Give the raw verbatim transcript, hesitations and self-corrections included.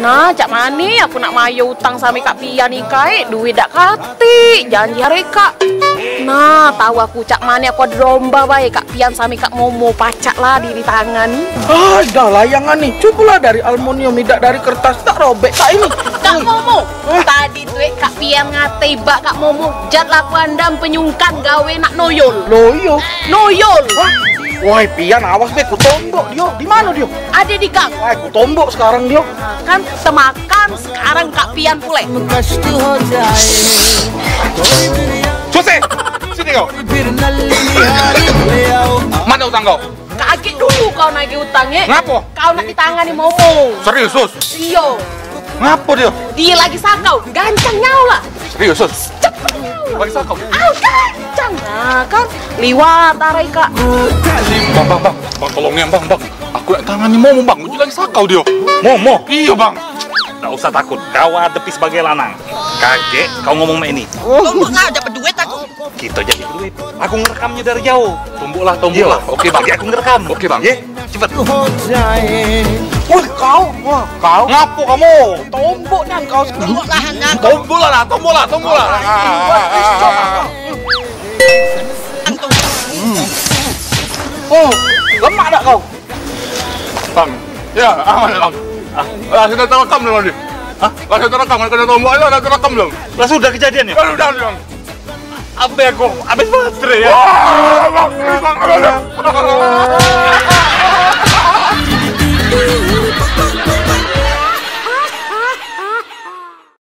Nah, cak mane aku nak mayo utang same Kak Pian ikai, duit dak katik, janji hari Kak. Nah, tau aku cak mane aku ado domba bae Kak Pian same Kak Momo pacak lah ditangani. Ah, dah layangan ni. Cubolah dari aluminium, idak dari kertas, tak robek tak ini. Kak Momo, tadi tu eh, Kak Pian ngatai bak Kak Momo, jat laku andam penyungkan gawe nak noyol. Loyo. Noyol. Wah. Woi, Pian, awas be, ku tombok dio. Di mano dio? Ade di gang. Wah, ku tombok sekarang dio. Nah, kan temakan sekarang Kak Pian pule. Susi, sini kau. Mano utang kau? Kagek dulu kau nagih utang, eh. Ngapo? Kau nak ditangani Momo. Serius, Sus? Iyo. Ngapo dio? Dio lagi sakau, gancang nyau lah. Serius, Sus? Cepet nyau. Lagi sakau? Ah, gancang. Nah, kan liwat arai, Kak. Bang, bang, bang. Bang, tolong ya, Bang, Bang. Aku nak tangani Momo, Bang. Uji lagi sakau dio. Momo? Iyo, Bang. Dak usah takut. Kau adepi sebagai lanang. Kagek kau ngomong mak ini. Tombok lah, dapat duit aku. Kito jadi duit. Aku ngerekamnyo dari jauh. Tombok lah, tombok lah. Oke, Bang. Kagek aku ngerekam. Oke, Bang. Ye, cepet. Wah, kau. Wah, kau. Ngapo kamu? Tombok nan kau. Tombok lah, nan kau. Tombok lah, tombok lah, tombok lah. Oh, lemak dak kau? Bang. Ya, aman, Bang. Ah, lah, sudah terekam belum tadi? Hah? Lah, sudah terekam, kan kena tombol aja, sudah terekam belum? Lah, sudah kejadiannya? Lah, sudah, Bang. Apa aku? Habis baterai ya? Wah, Bang, Bang, Bang, Bang.